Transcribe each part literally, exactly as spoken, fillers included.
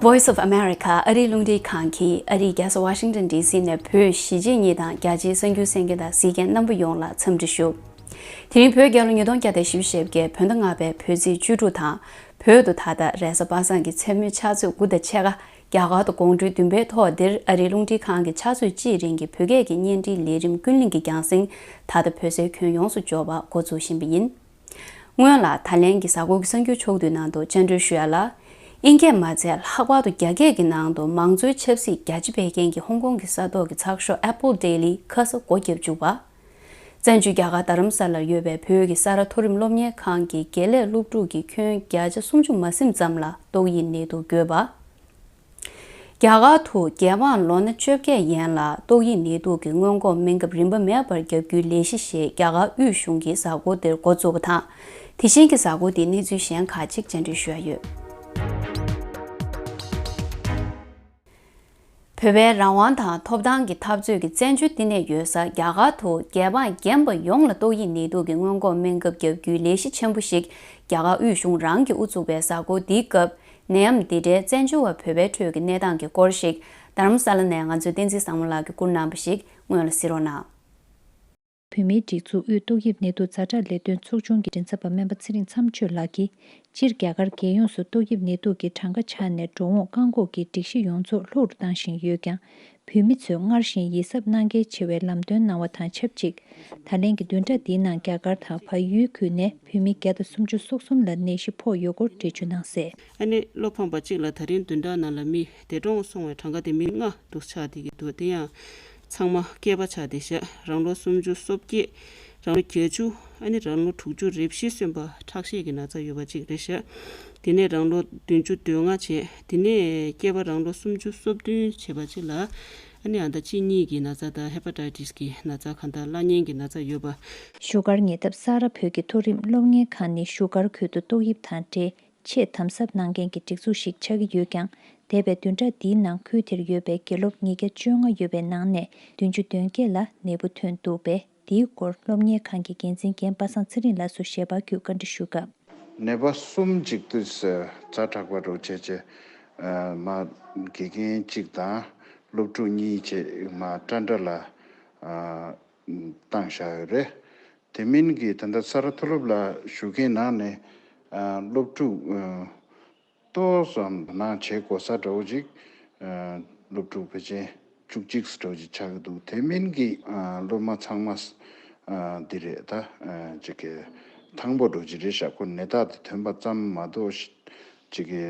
Voice of America ཨ་རིའི་རླུང་འཕྲིན་ཁང་གིས་ཨ་རིའི་རྒྱལ་ས་ཝ་ཤིང་ཊོན་ཌི་སི་ནས་བོད་གཞིས་བྱེས་གཉིས་དང་རྒྱ་ཆེའི་གསར་འགྱུར་གསན་མཁན་དང་གཟིགས་མཁན་རྣམ་པ་ཡོངས་ལ་འཚམས་འདྲི་ཞུ། དེ་རིང་བོད་རྒྱལ་ལོ་ཉིས་སྟོང་བརྒྱ་དང་བཞི་བཅུ་ཞེ་བརྒྱད་བོད་ཟླ་ལྔ་པའི་བོད་ཚེས་བཅུ་དྲུག་དང་། བོད་དུ་ད་ལྟ་རེས་གཟའ་པ་སངས་ཀྱི་མཚན་མོའི་ཕྱག་ཚོད་དགུ་དང་ཕྱེད་ཀ་རྒྱ་གར་དུ་དགོང་དྲོའི་བདུན་པའི་ཐོག་འདིར་ཨ་རིའི་རླུང་འཕྲིན་ཁང་གི་ཕྱག་ཚོད་གཅིག་རིང་གི་བོད་སྐད་ཀྱི་བརྙན་འཕྲིན་ལས་རིམ་ཀུན་གླེང་གི་རྒྱང་སྲིང་ད་ལྟ་བོད་སའི་ཁྱོན་ཡོངས་སུ་འབྱོར་བ་འགོ་འཛུགས་བཞིན་པ་ཡིན། སྔོན་ལ་ད་ལན་གྱི་གཟའ་འཁོར་གྱི་གསར་འགྱུར་ཕྱོགས་བསྡུས་ནང་དུ་བཅར་འདྲི་ཞུ་ཡ་ལ། དབྱིན་སྐད་མ་ཚད་ལྷག་པར་དུ་རྒྱ་སྐད་ཀྱི་ནང་དུ་མང་གཙོའི་ཆབ་སྲིད་རྒྱ་ཆེ་སྤེལ་མཁན་གྱི་ཧོང་ཀོང་གི་ས་ཐོག་གི་ཚགས་ཤོག་Apple Daily ཁ་ས་སྒོ་བརྒྱབ་བཅུག་པ། བཙན་བྱོལ་རྒྱ་གར་རྡ་རམ་ས་ལར་ཡོད་པའི་བོད་ཀྱི་ས་རཱ་མཐོ་རིམ་སློབ་གཉེར་ཁང་གི་དགེ་ལས་སློབ་ཕྲུག་གི་ཁྱོན་བརྒྱ་ཆ་སུམ་ཅུ་མ་ཟིན་ཙམ་ལ་ཏོག་དབྱིབས་ནད་དུག་འགོས་པ། རྒྱ་གར་དུ་རྒྱལ་འབངས་ལོ་ན་བཅོ་བརྒྱད་ཡན་ལ་ཏོག་དབྱིབས་ནད་དུག་གི་སྔོན་འགོག་སྨན་ཁབ་རིན་པ་མེད་པར་བརྒྱབ་རྒྱུའི་ལས་གཞི་ཞེས་རྒྱ་གར་དབུས་གཞུང་གིས་གཟའ་འཁོར་འདིར་འགོ་བཙུགས་པ་དང་། དེ་བཞིན་གྱི་གཟའ་འཁོར་འདིའི་གནས་ཚུལ་གཞན་ཁག་ཅིག་བཅར་འདྲི་ཞུ་ཡ་ཡོད། བོད་པའི་རང་དབང་དང་ཐོབ་ཐང་གི་འཐབ་རྩོད་ཀྱི་བཙན་བྱོལ་བསྟི་གནས་ཡོད་ས་རྒྱ་གར་དུ་རྒྱལ་འབངས་རྒན་པ་ཡོངས་ལ་ཏོག་དབྱིབས་ནད་དུག་གི་སྔོན་འགོག་སྨན་ཁབ་བརྒྱབ་རྒྱུའི་ལས་གཞི་ཆེན་པོ་ཞིག་རྒྱ་གར་དབུས་གཞུང་རང་གིས་དབུ་བཙུགས་པའི་གཟའ་འཁོར་འདིའི་སྐབས། ནད་ཡམས་འདི་འདྲའི་བཙན་བྱོལ་བ་བོད་པའི་ཁྲོད་ཀྱི་གནས་སྟངས་ཀྱི་སྐོར་ཞིག་རྡ་རམ་ས་ལ་ནས་ང་ཚོའི་བསྟན་འཛིན་བཟང་མོ་ལགས་ཀྱིས་བསྐུར་གནང་བ་ཞིག་སྔོན་ལ་གཟིགས་རོགས་གནང་། བོད་མིའི་སྒྲིག་འཛུགས་དབུས་ཏོག་དབྱིབས་ནད་དུག་ཛ་དྲག་ལས་དོན་ཚོགས་ཆུང་གི་མགྲིན་ཚབ་པ་སྨན་པ་ཚེ་རིང་མཚམས་གཅོད་ལགས་ཀྱིས། སྤྱིར་རྒྱ་གར་རྒྱལ་ཡོངས་སུ་ཏོག་དབྱིབས་ནད་དུག་གི་གྲངས་ཀ་ཆག་ནས་འགྲོ་འོང་བཀག་འགོག་གི་སྒྲིག་གཞི་ཡོངས་རྫོགས་ལྷུག་རུ་བཏང་བཞིན་ཡོད་ཀྱང་། བོད་མི་ཚོས་སྔར་བཞིན་ཡིད་གཟབ་གནང་གལ་ཆེ་བའི་ལམ་སྟོན་གནང་བ་དང་ཆབས་ཅིག་ད་ལན་གྱི་བདུན་ཕྲག་འདིའི་ནང་རྒྱ་གར་དང་བལ་ཡུལ་ཁུལ་ནས་བོད་མི་བརྒྱ་དང་སུམ་ཅུ་སོ་གསུམ་ལ་ནད་གཞི་ཕོག་ཡོད་སྐོར་འགྲེལ་བརྗོད་གནང་གསལ། ཨ་ནི་བློ་ཕམ་པ་གཅིག་ལ་ད་རིང་བདུན་ཕྲག་ནང་ལ་མི་འདས་གྲོངས་སོང་བའི་གྲངས་ཀ་དེ་མི་ལྔ་འདུག་ཆགས་བསྡད་ཀྱི་འདུག་དེ་ཡང་ཚང་མ་སྐྱེས་པ་ཆགས་བསྡད་ཤག་རང་ལོ་སུམ་ཅུ་སོ་བརྒྱད། རང་ལོ་བརྒྱད་ཅུ། ཨ་ནི་རང་ལོ་དྲུག་ཅུ་རེ་བཞི་སོན་པ་ཁྲག་ཤེད་ཀྱི་ན་ཚ་ཡོད་པ་གཅིག་རེད་ཤག་དེ་ནས་རང་ལོ་བདུན་ཅུ་དོན་ལྔ་བྱས། དེ་ནས་སྐྱེས་པ་རང་ལོ་སུམ་ཅུ་སོ་བདུན་བྱས་པ་གཅིག་ལ། ཨ་ནི་ཨ་མདའ་གཅིན་སྙི་གི་ན་ཚ་དང་ཧེ་པ་ཊའི་ཊིས་ཀྱི་ན་ཚ་གང་ལྟར་གླ་རྔན་གྱི་ན་ཚ་ཡོད་པ། བཞུགས་སྒར་ཉེ་འདབས་ས་རཱ་བོད་ཀྱི་མཐོ་རིམ་སློབ་གཉེར་ཁང་ནི་བཞུགས་སྒར་ཁུལ་དུ་ཏོག་དབྱིབས་དང་འབྲེལ་ཆེས་དམ་ཟབ་གནང་མཁན་གྱི་སྒྲིག་འཛུགས་ཤིག་ཆགས་ཀྱི་ཡོད་ཀྱང་། འདས་པའི་བདུན་ཕྲག་འདིའི་ནང་ཁུལ་དེར་ཡོད་པའི་དགེ་སློབ་ཉིས་བརྒྱ་བཅོ་ལྔ་ཡོད་པའི་ནང་ནས་བདུན་ཅུ་དོན་བརྒྱད་ལ་ནད་འབུ་ཐོན་འདུག་པས། འདིའི་སྐོར་སློབ་གཉེར་ཁང་གི་འགན་འཛིན་རྒན་པ་སངས་ཚེ་རིང་ལགས་སུ་ཞལ་པར་བརྒྱུད་བཀའ་འདྲི་ཞུས་སྐབས། ནད་པ་གསུམ་ཅིག་ཏུས་ཛ་དྲག་པ་རུ་བྱས་རྗེས་མ་དགེ་རྒན་གཅིག་དང་སློབ་ཕྲུག་གཉིས་བཅས་མ་ཊཱན་ཊ་ལ་བཏང་བཞག་ཡོད་རེད། དེ་མིན་གྱི་ད་ལྟ་ས་རཱ་མཐོ་སློབ་ལ་ཞུགས་མཁན་ནང་ནས་སློབ་ཕྲུག་ཏོག་ཙམ་ནང་བྱེད་དགོས་ས་འདྲ་བོ་ཅིག་སློབ་ཕྲུག་ཕལ་ཆེར་བཅུ་གཅིག་འདྲ་བོ་ཅིག་ཆགས་ཀྱི་འདུག་དེ་མིན་གྱི་སློབ་མ་ཚང་མ་འདི་རེད་ད། ཅིག་གི་ཐང་པོ་འདྲ་བོ་ཅིག་རེད་ཤག་ཁོ་ནད་རྟགས་དེ་ཐོན་པ་ཙམ་མ་གཏོགས་ཅིག་གི་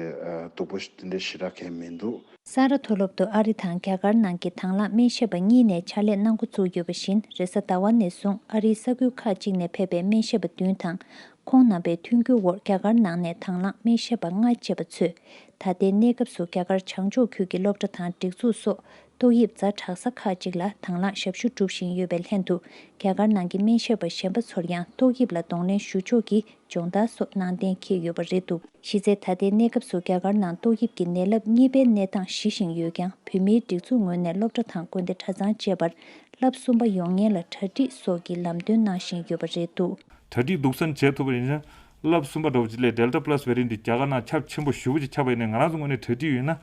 སྡུག་པོ་དེ་འདྲ་ཞེ་དྲག་གང་ཡང་མི་འདུག་ས་རཱ་མཐོ་སློབ་ཏུ་ཨ་རི་དང་རྒྱ་གར་ནང་གི་དང་བླངས་སྨན་ཞབས་པ་གཉིས་ནས་ཕྱག་ལས་གནང་འགོ་བཙུགས་ཡོད་པ་བཞིན། རེས་གཟའ་ཟླ་བ་ནས་བཟུང་ཨ་རིའི་ས་ཁུལ་ཁག་ཅིག་ནས་ཕེབས་པའི་སྨན་ཞབས་པ་བདུན་དང་། ཁོང་རྣམ་པའི་མཐུན་འགྱུར་འོག་རྒྱ་གར་ནང་ནས་དང་བླངས་སྨན་ཞབས་པ་ལྔ་བཅས་པ་ཚོས། ད་ལྟའི་གནས་སྐབས་སུ་རྒྱ་གར་བྱང་ཕྱོགས་ཁུལ་གྱི་སློབ་གྲྭ་དང་སྒྲིག་འཛུགས་སོགས་ཏོག་དབྱིབས་ཛ་དྲག་ས་ཁག་ཅིག་ལ་དང་བླངས་ཞབས་ཞུ་སྒྲུབ་བཞིན་ཡོད་པའི་ལྷན་དུ། རྒྱ་གར་ནང་གི་སྨན་ཞབས་པ་གཞན་པ་ཚོར་ཡང་ཏོག་དབྱིབས་ལ་གདོང་ལེན་ཞུ་ཕྱོགས་ཀྱི་སྦྱོང་བརྡར་སོགས་གནང་གཏན་འཁེལ་ཡོད་པ་རེད་འདུག་གཞི་རྩའི་ད་ལྟའི་གནས་སྐབས་སུ་རྒྱ་གར་ནང་ཏོག་དབྱིབས་ཀྱི་ནད་རླབས་གཉིས་པའི་གནས་སྟངས་ཞི་བཞིན་ཡོད་ཀྱང་། བོད་མིའི་སྒྲིག་འཛུགས་ངོས་ནས་སློབ་གྲྭ་དང་དགོན་སྡེ་གྲྭ་ཚང་བཅས་པར་རླབས་གསུམ་པ་ཡོང་ཉེན་ལ་གྲ་སྒྲིག་སོགས་ཀྱི་ལམ་སྟོན་གནང་བཞིན་ཡོད་པ་རེད་འདུག་གྲ་སྒྲིག་སྡུག་ས་བྱེད་ཐུབ་པ་ཡིན་ན། རླབས་གསུམ་པ་འདྲ་བོ་ཅིག་ལས་Delta Plus variant འདི་རྒྱ་གར་ནང་ཁྱབ་ཆེན་པོ་ཞེ་པོ་ཅིག་ཁྱབ་པ་ཡིན་ན། ང་རང་ཚོ་ངོས་ནས་གྲ་སྒྲིག་ཡོད་ན།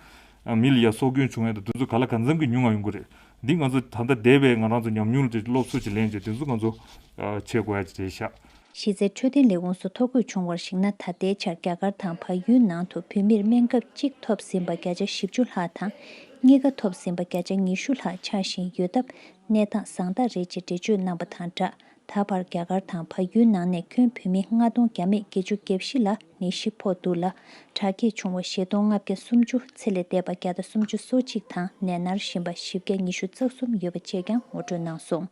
མི་ལ་ཡ་སྲོག་སྐྱོན་བྱུང་ཡ་དང་དེ་ཚོ་ག་ལ་གང་འཚམ་གྱི་ཉུང་བ་ཡོང་གི་རེད། འདི་ང་ཚོ་ད་ལྟ་འདས་པའི་ང་རང་ཚོ་ཉམས་མྱོང་ལ་སློབ་གསོ་ཅིག་ལེན་བྱས་དེ་ཚོ་ང་ཚོ་བྱེད་དགོས་ཡ་ཅིག་རེད་ཤག་གཞི་རྩའི་འཕྲོད་བསྟེན་ལས་ཁུངས་སུ་ཐོ་འགོད་བྱུང་བར་གཞིགས་ན། ད་ལྟའི་ཆར་རྒྱ་གར་དང་བལ་ཡུལ་ནང་དུ་བོད་མིར་སྨན་ཁབ་གཅིག་ཐོབ་ཟིན་པ་བརྒྱ་ཆ་བཞི་བཅུ་ལྷག་དང་། གཉིས་ཀ་ཐོབ་ཟིན་པ་བརྒྱ་ཆ་ཉི་ཤུ་ལྷག་ཆགས་བཞིན་ཡོད་སྟབས། གནས་སྟངས་བཟང་ཐག་རེད་ཅེས་འགྲེལ་བརྗོད་གནང་བ་དང་སྦྲགས། ད་བར་རྒྱ་གར་དང་བལ་ཡུལ་ནང་ནས་ཁྱོན་བོད་མི་ལྔ་སྟོང་བརྒྱ་མེད་བརྒྱད་ཅུ་གྱ་བཞི་ལ་ནད་གཞི་ཕོག་འདུག་ལ། དྲག་སྐྱེད་བྱུང་བ་ཞེ་སྟོང་ལྔ་བརྒྱ་སུམ་ཅུ། ཚེ་ལས་འདས་པ་བརྒྱ་དང་སུམ་ཅུ་སོ་གཅིག་དང་ནད་མནར་བཞིན་པ་བཞི་བརྒྱ་ཉི་ཤུ་རྩ་གསུམ་ཡོད་པ་བཅས་ཀྱང་ངོ་སྤྲོད་གནང་སོང་།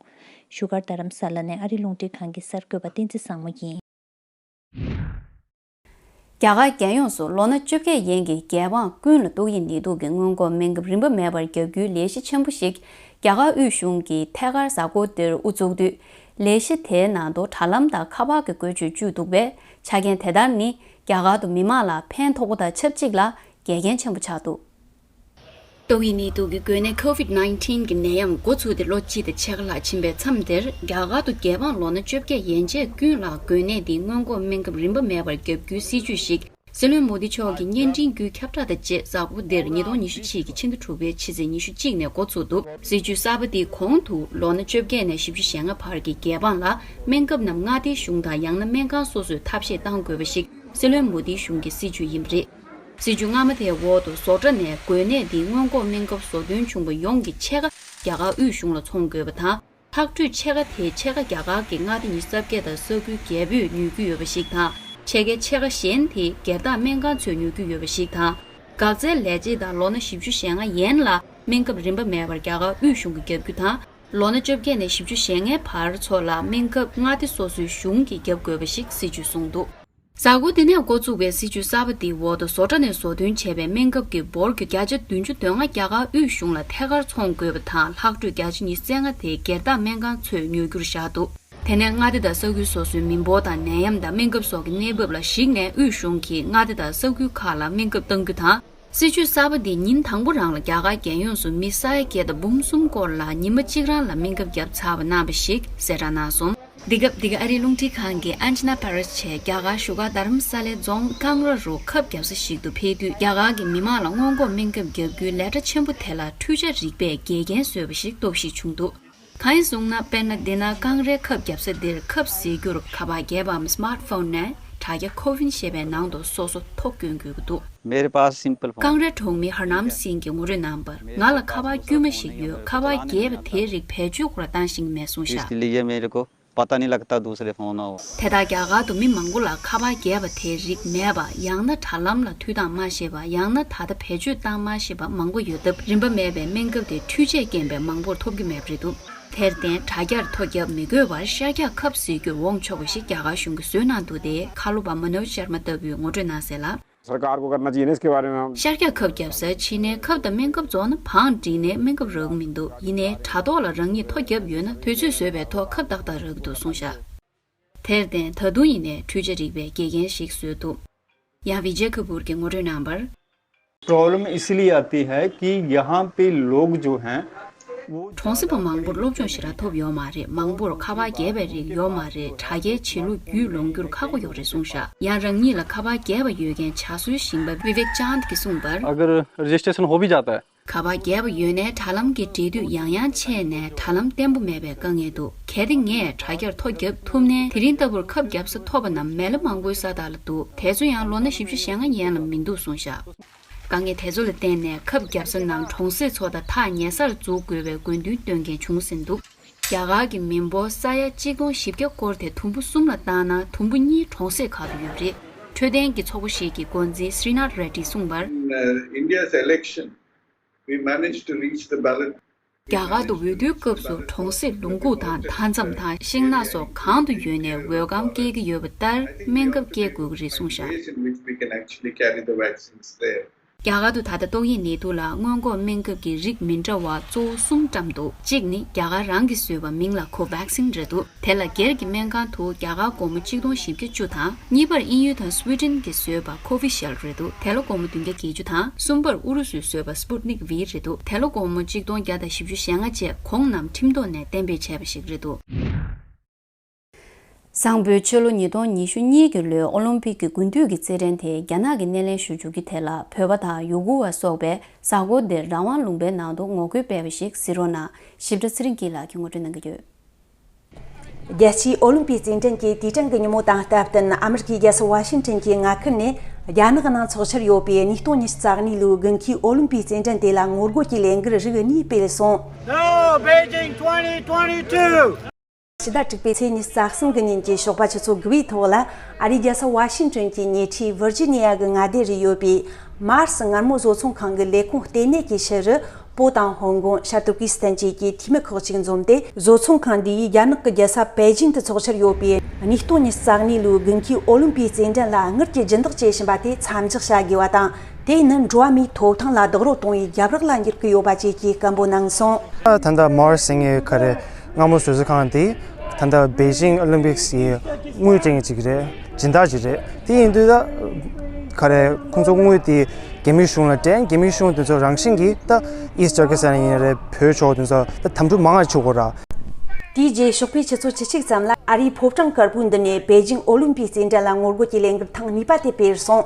བཞུགས་སྒར་རྡ་རམ་ས་ལ་ནས་ཨ་རིའི་རླུང་འཕྲིན་ཁང་གི་གསར་འགོད་པ་བསྟན་འཛིན་བཟང་མོ་ཡིན། རྒྱ་གར་རྒྱལ་ཡོངས་སུ་ལོ་ན་བཅོ་བརྒྱད་ཡན་གྱི་རྒྱལ་འབངས་ཀུན་ལ་ཏོག་དབྱིབས་ནད་དུག་གི་སྔོན་འགོག་སྨན་ཁབ་རིན་པ་མེད་པར་བརྒྱབ་རྒྱུའི་ལས་གཞི་ཆེན་པོ་ཞིག་རྒྱ་གར་དབུས་གཞུང་གིས་ཐད་ཀར་གཟའ་འཁོར་འདིར་དབུ་བཙུགས་དུས། ལས་གཞི་དེའི་ནང་དུ་དྲ་ལམ་དང་ཁ་པར་གྱི་བཀོལ་སྤྱོད་བཅུག་འདུག་པས། ཆ་རྐྱེན་དེ་ལྟར་ནི་རྒྱ་གར་དུ་མི་མང་ལ་ཕན་ཐོགས་པ་དང་ཆབས་ཅིག་ལ་འགལ་རྐྱེན་ཆེན་པོ་ཆགས་འདུག་ཏོག་དབྱིབས་ནད་དུག་གི་འགོས་ནད་COVID nineteen གི་ནད་ཡམས་འགོ་ཚུགས་ཏེ་ལོ་གཅིག་དང་ཕྱེད་ཀ་ལྷག་ཕྱིན་པའི་མཚམས་འདིར། རྒྱ་གར་དུ་རྒྱལ་འབངས་ལོ་ན་བཅོ་བརྒྱད་ཡན་ཆད་ཀུན་ལ་འགོས་ནད་འདིའི་སྔོན་འགོག་སྨན་ཁབ་རིན་པ་མེད་པར་བརྒྱབ་རྒྱུའི་སྲིད་ཇུས་ཤིག་ སྲིད་བློན་མོ་དི་མཆོག་གི་བརྙན་འཕྲིན་བརྒྱུད་ཁྱབ་བསྒྲགས་དང་བཅས་གཟའ་འཁོར་འདིར་ཉིས་སྟོང་ཉི་ཤུ་གཅིག་གི་ཕྱི་ཟླ་དྲུག་པའི་ཕྱི་ཚེས་ཉི་ཤུ་གཅིག་ནས་འགོ་ཚུགས་འདུག་སྲིད་བྱུས་གསར་པ་འདིའི་གོང་དུ་ལོ་ན་བཅོ་བརྒྱད་ནས་བཞི་བཅུ་ཞེ་ལྔ་བར་གྱི་རྒྱལ་འབངས་ལ་སྨན་ཁབ་རྣམས་མངའ་སྡེའི་གཞུང་དང་ཡང་ན་སྨན་ཁང་སོ་སོས་ཐབས་ཤེས་གཏང་དགོས་པ་ཞིག་སྲིད་བློན་མོ་དིའི་གཞུང་གི་སྲིད་བྱུས་ཡིན་པ་རེད། སྲིད་བྱུས་སྔ་མ་དེའི་འོག་ཏུ་བཟོ་གྲྭ་ནས་འགོས་ནད་འདིའི་སྔོན་འགོག་སྨན་ཁབ་བཟོ་འདོད་བྱུང་བ་ཡོངས་ཀྱི་ཕྱེད་ཀ་རྒྱ་གར་དབུས་གཞུང་ལ་འཚོང་དགོས་པ་དང་། ལྷག་འཕྲོས་ཕྱེད་ཀ་དེའི་ཕྱེད་ཀ་རྒྱ་གར་གྱི་མངའ་སྡེ་ཉི་ཤུ་རྩ་བརྒྱད་དང་ས་ཁུལ་བརྒྱད་པོས་ཉོ་རྒྱུ་ཡོད་པ་ཞིག་དང་། ཕྱེད་ཀའི་ཕྱེད་ཀ་གཞན་དེ་སྒེར་བདག་སྨན་ཁང་ཚོས་ཉོ་རྒྱུ་ཡོད་པ་ཞིག་དང་། འགག་རྩའི་ལས་བྱེད་དང་ལོ་ན་བཞི་བཅུ་ཞེ་ལྔ་ཡན་ལ་སྨན་ཁབ་རིན་པ་མེད་པར་རྒྱ་གར་དབུས་གཞུང་གིས་བརྒྱབ་རྒྱུ་དང་། ལོ་ན་བཅོ་བརྒྱད་ནས་བཞི་བཅུ་ཞེ་ལྔའི་བར་ཚོ་ལ་སྨན་ཁབ་མངའ་སྡེ་སོ་སོའི་གཞུང་གིས་བརྒྱབ་དགོས་པ་ཞིག་སྲིད་བྱུས་གསུངས་འདུག་གཟའ་འཁོར་འདི་ནས་འགོ་བཙུགས་པའི་སྲིད་བྱུས་གསར་པ་འདིའི་འོག་ཏུ་བཟོ་གྲྭ་ནས་བཟོ་སྐྲུན་བྱས་པའི་སྨན་ཁབ་ཀྱི་འབོར་གྱི་བརྒྱ་ཆ་བདུན་ཅུ་དོན་ལྔ་རྒྱ་གར་དབུས་གཞུང་ལ་ཐད་ཀར་འཚོང་དགོས་པ་དང་། ལྷག་འཕྲོས་བརྒྱ་ཆ་ཉི་ཤུ་རྩ་ལྔ་དེ་སྒེར་བདག་སྨན་ཁང་ཚོས་ཉོ་རྒྱུར་བཞག་འདུག་དེ་ནས་མངའ་སྡེ་དང་ས་ཁུལ་སོ་སོའི་མི་འབོར་དང་ནད་ཡམས་དང་སྨན་ཁབ་སོགས་ཀྱི་གནས་བབ་ལ་གཞིགས་ནས་དབུས་གཞུང་གིས་མངའ་སྡེ་དང་ས་ཁུལ་ཁག་ལ་སྨན་ཁབ་གཏང་རྒྱུ་དང་། སྲིད་བྱུས་གསར་པ་འདིས་ཉིན་དང་པོ་རང་ལ་རྒྱ་གར་རྒྱལ་ཡོངས་སུ་མི་ས་ཡ་བརྒྱད་དང་འབུམ་གསུམ་སྐོར་ལ་ཉི་མ་གཅིག་རང་ལ་སྨན་ཁབ་བརྒྱབ་ཚར་བ་གནང་བ་ཞིག་གསལ་བསྒྲགས་གནང་སོང་། འདི་སྐབས་འདི་ག་ཨ་རིའི་རླུང་འཕྲིན་ཁང་གི་ཨན་ཅི་ན་པེ་རེས་བྱས་རྒྱ་གར་བཞུགས་སྒར་རྡ་རམ་ས་ལའི་རྫོང་ཀང་ར་རུ་ཁབ་བརྒྱབ་ས་ཞིག་ཏུ་ཕེབས་དུས། རྒྱ་གར་གྱི་མི་མང་ལ་སྔོན་འགོག་སྨན་ཁབ་བརྒྱབ་རྒྱུའི་ལས་གྲྭ་ཆེན་པོ་དེ་ལ་འཕྲུལ་ཆས་རིག་པས་དགེ་རྒན་བཟོས་པ་ཞིག་རྟོག་ཞིབ་བྱུང་འདུག་གང་ཡིན་གསུངས་ན། དཔེར་ན། འདི་ན་ཀང་རའི་ཁབ་བརྒྱབ་ས་འདིར་ཁབ་ཟེར་རྒྱུར་ཁ་པར་རྒྱས་པའམ་སི་མཱར་ཊི་ཕོན་ནས་དྲ་རྒྱ་ཀོ་ཝིན་ཞེས་པའི་ནང་དུ་སོ་སོ་ཐོ་བསྐྱོན་དགོས་ཀྱི་འདུག मेरे पास सिंपल ཀང་རའི་གྲོང་མི་ཧར་ནམ་སིང་གིས་ངོ་སྤྲོད་གནང་བར། ང་ལ་ཁ་པར་དཀྱུས་མ་ཞིག་ཡོད། ཁ་པར་རྒྱས་པ་དེའི་རིགས་བེད་སྤྱོད་སྐོར་བཏང་ཤེས་ཀྱི་མེད་གསུངས་ཤག इसलिए मेरे को पता नहीं लगता दूसरे फोन आओ। དེ་དག་རྒྱ་གར་དུ་མི་མང་པོ་ལ་ཁ་པར་རྒྱས་པ་དེའི་རིགས་མེད་པ། ཡང་ན་དྲ་ལམ་ལ་མཐུད་གཏང་མ་ཤེས་པ། ཡང་ན་ད་ལྟ་བེད་སྤྱོད་བཏང་མ་ཤེས་པ་མང་པོ་ཡོད་སྟབས། རིན་པ་མེད་པའི་སྨན་ཁབ་དེ་འཕྲུལ་ཆས་རྐྱེན་པས་མང་པོར་ཐོབ་ཀྱི་མེད་པ་རེད་འདུག་དེར་བརྟེན། དྲ་རྒྱར་ཐོ་བརྒྱབ་མི་དགོས་པར་ཤར་རྒྱག་ཁབ་ཟེར་རྒྱུར་འོང་ཆོག་པ་ཞིག་རྒྱ་གར་གཞུང་གིས་བཟོས་གནང་འདུག་སྟེ། ཁ་ལོ་པ་མ་ནོ་ཇི་ཤར་མ་ལྟ་བུས་ངོ་སྤྲོད་གནང་གསལ་ལ། सरकार को करना चाहिए ना इसके बारे में। हम ཤར་རྒྱག་ཁབ་བརྒྱབ་སར་ཕྱིན་ནས་ཁབ་དང་སྨན་ཁབ་རྫོགས་ན་བང་བསྒྲིགས་ནས་སྨན་ཁབ་རག་གི་མི་འདུག་ཡིན་ནའི་དྲ་ཐོག་ལ་རང་ཉིད་ཐོ་བརྒྱབ་ཡོད་ན། དུས་ཚོད་བཟོས་པའི་ཐོག་ཁབ་ཏག་ཏག་རག་གི་འདུག་གསུངས་ཤག་དེར་བརྟེན། ད་དུང་ཡིན་ནའི་འཕྲུལ་ཆས་རིག་པས་དགེ་རྒན་ཞིག་བཟོས་འདུག་ཡང་ཝི་ཇེ་ཁ་པུར་གྱིས་ངོ་སྤྲོད་གནང་བར། प्रॉब्लम इसलिए आती है कि यहाँ पे लोग जो हैं वो གྲོང་གསེབ་པ་མང་པོར་སློབ་སྦྱོང་ཞེ་དྲག་ཐོབ་ཡོད་མ་རེད། མང་པོར་ཁ་པར་རྒྱས་པའི་རིགས་ཡོད་མ་རེད། དྲ་རྒྱའི་བྱེད་ལུགས་བརྒྱུད་ལོངས་རྒྱུར་ཁག་པོ་ཡོད་རེད་གསུངས་ཤག་ཡང་རང་ཉིད་ལ་ཁ་པར་རྒྱས་པ་ཡོད་མཁན་བྱ་གསོའི་ཞིང་པ་བི་ཝེག་ཅཱན་གྱིས་གསུངས་པར། अगर रजिस्ट्रेशन हो भी जाता है ཁ་པར་རྒྱས་པ་ཡོད་ནའི་དྲ་ལམ་གྱི་འབྲེལ་མཐུད་ཡང་ཡང་ཆད་ནས་དྲ་ལམ་བརྟན་པོ་མེད་པའི་དཀའ་ངལ་འདུག་གལ་ཏེ་ངས་དྲ་རྒྱར་ཐོ་བརྒྱབ་ཐུབ་ནའི་དེ་རིང་ལྟ་བུར་ཁབ་བརྒྱབ་ས་ཐོབ་པ་རྣམས་མེ་ལ་མང་པོའི་ས་དག་ལ་འདུག་དེ་ཚོ་ཡང་ལོ་ན་བཞི་བཅུ་ཞེ་ལྔ་ཡན་ལ་མི་འདུག་གསུངས་ཤག་དཀའ་ངལ་དེ་ཚོ་ལ་བརྟེན་ནས་ཁབ་བརྒྱབ་ས་རྣམས་གྲོང་གསེབ་ཚོ་དང་ཐག་ཉེ་སར་འཛུགས་དགོས་པའི་དགོས་འདུན་བཏོན་མཁན་བྱུང་ཟིན་འདུག་རྒྱ་གར་གྱི་མི་འབོར་ས་ཡ་གཅིག་སྟོང་བཞི་བརྒྱ་སྐོར་དེ་དུམ་བུ་གསུམ་ལ་བཏང་ན་དུམ་བུ་གཉིས་གྲོང་གསེབ་ཁག་ཏུ་ཡོད་རེད། འཕྲོད་བསྟེན་གྱི་ཚོགས་པ་ཞིག་གི་འགོ་འཛིན་སྲི་ནཱཐ་རེ་ཌི་གསུངས་པར། In, uh, India's election, we managed to reach the ballot རྒྱ་གར་དུ་འོས་བསྡུའི་སྐབས་སུ་གྲོང་གསེབ་ལུང་ཁུག་དང་མཐའ་མཚམས་དང་ཤིང་ནགས་སོགས་གང་དུ་ཡོད་ནའི་འོས་སྒམ་སྐྱེལ་གྱི་ཡོད་པ་ལྟར་སྨན་ཁབ་སྐྱེལ་དགོས་ཀྱི་རེད་གསུངས་ཤག Ways in which we can actually carry the vaccines there. རྒྱ་གར་དུ་ད་ལྟ་ཏོག་དབྱིབས་ནད་དུག་ལ་སྔོན་འགོག་སྨན་ཁབ་ཀྱི་རིགས་མི་འདྲ་བ་གཙོ་བོ་གསུམ་བཀྲམ་འདུག་གཅིག་ནི་རྒྱ་གར་རང་གིས་བཟོས་པ་མིང་ལ་ཁོ་ཝེག་སིན་རེད་འདུག་དེ་ལ་སྒེར་གྱི་སྨན་ཁང་དུ་རྒྱ་གར་སྒོར་མོ་གཅིག་སྟོང་བཞི་བརྒྱ་བཅུ་དང་། གཉིས་པར་དབྱིན་ཡུལ་དང་སུའི་ཌེན་གྱིས་བཟོས་པ་ཁོ་ཝི་ཤིལ་རེད་འདུག་དེ་ལ་སྒོར་མོ་བདུན་བརྒྱ་བརྒྱད་ཅུ་དང་། གསུམ་པར་ཨུ་རུ་སུས་བཟོས་པ་སྤུཏ་ནིག་ཝི་རེད་འདུག་དེ་ལ་སྒོར་མོ་གཅིག་སྟོང་བརྒྱ་དང་བཞི་བཅུ་ཞེ་ལྔ་བཅས་གོང་རྣམས་ཁྲིམས་ཐོག་ནས་གཏན་འབེབས་བྱས་པ་ཞིག་རེད་འདུག་བཟང་པོའི་ཕྱི་ལོ་ཉིས་སྟོང་ཉི་ཤུ་གཉིས་ཀྱི་ལོའི་ཨོ་ལིམ་པིག་གི་དགུན་དུས་ཀྱི་རྩེད་འགྲན་དེ་རྒྱ་ནག་གིས་སྣེ་ལེན་ཞུ་འཇུག་རྒྱུ་དེ་ལ་བོད་པ་དང་ཡུ་གུར་བ་སོགས་པས་གཟའ་འཁོར་འདིར་རང་དབང་ལུང་པའི་ནང་དུ་ངོ་རྒོལ་སྤེལ་བ་ཞིག་གཟིགས་རོགས་གནང་། ཞིབ་ཕྲ་ཚེ་རིང་སྐྱིད་ལགས་ཀྱིས་ངོ་སྤྲོད་གནང་གི་ཡོད། རྒྱལ་སྤྱིའི་ཨོ་ལིམ་པིག་རྩེད་འགྲན་གྱི་དུས་དྲན་གྱི་ཉིན་མོ་དང་སྟབས་བསྟུན། ཨ་མི་རི་ཀའི་རྒྱལ་ས་ཝ་ཤིང་ཊོན་གྱི་མངའ་ཁུལ་ནས་རྒྱ་ནག་ནང་འཚོགས་འཆར་ཡོད་པའི་ཉིས་སྟོང་ཉི་ཤུ་རྩ་གཉིས་ལོའི་དགུན་ཁའི་ཨོ་ལིམ་པིག་རྩེད་འགྲན་དེ་ལ་ངོ་རྒོལ་གྱི་ལས་འགུལ་རིགས་གཉིས་སྤེལ་སོང་། No, Beijing twenty twenty-two. ཕྱི་ཟླ་དྲུག་པའི་ཚེས་ཉི་ཤུ་རྩ་གསུམ་གྱི་ཉིན་གྱི་ཞོགས་པ་ཆུ་ཚོད་དགུ་པའི་ཐོག་ལ། ཨ་རིའི་རྒྱལ་ས་ཝ་ཤིང་ཊོན་གྱི་ཉེ་འཁྲིས་ཝིར་ཇི་ནི་ཡ་གི་མངའ་སྡེ་རུ་ཡོད་པའི་མཱར་སི་མངར་མོ་བཟོ་ཚོང་ཁང་གི་ལས་ཁུངས་ལྟེ་གནས་ཀྱི་ཕྱི་རུ། པོ་དང་ཧོང་ཀོང་། ཤར་ཏུར་ཀི་སི་ཐན་བཅས་ཀྱི་འཐུས་མི་ཁག་ཅིག་འཛོམས་ཏེ། བཟོ་ཚོང་ཁང་འདིས་རྒྱ་ནག་གི་རྒྱལ་ས་པེ་ཅིང་དུ་འཚོགས་འཆར་ཡོད་པའི་ཉིས་སྟོང་ཉི་ཤུ་རྩ་གཉིས་ལོའི་དགུན་ཁའི་ཨོ་ལིམ་པིག་རྩེད་འགྲན་ལ་དངུལ་གྱི་སྦྱིན་བདག་བྱེད་བཞིན་པ་དེ་མཚམས་འཇོག་བྱ་དགོས་པ་དང་། དེ་ནི་འགྲོ་བ་མིའི་ཐོབ་ཐང་ལ་རྡོག་རོལ་གཏོང་བའི་རྒྱབ་རོགས་ལ་འགྱུར་གྱི་ཡོད་པ་བཅས་ཀྱི་སྐད་འབོད་གནང་སོང་། ད་ལྟ་མར་སེང་གེ་ག་རེ་སྔ་མོ་བཟོ་ས་ཁང་དེ་ད་ལྟ་པེ་ཅིང་ཨོ་ལིམ་པིག་སི་ཡི་དངུལ་སྤྲད་མཁན་ཅིག་རེད། སྦྱིན་བདག་ཅིག་རེད། དེ་ཡིན་དུས་ད་ག་རེ་ཁོང་ཚོ་དངུལ་དེ་རྒྱ་མིའི་གཞུང་ལ་སྤྲད། རྒྱ་མིའི་གཞུང་དེ་ཚོ་རང་བཞིན་གྱིས་ད་ཨིསྟ་ཏུར་ཀི་སི་ཐན་ཡིན་རེད། བོད་ཕྱོགས་དེ་ཚོ་ད་དམ་ཕྲུག་མང་ང་ཆགས་ཀྱི་ཡོད་རེད། དེའི་རྗེས་ཞོགས་པའི་ཆུ་ཚོད་བཅུ་གཅིག་ཙམ་ལ་ཨ་རིའི་ཕོ་བྲང་དཀར་པོའི་མདུན་ནས་པེ་ཅིང་ཨོ་ལིམ་པིག་རྩེད་འགྲན་ལ་ངོ་རྒོལ་གྱི་ལས་འགུལ་ཐེངས་གཉིས་པ་དེ་སྤེལ་སོང་།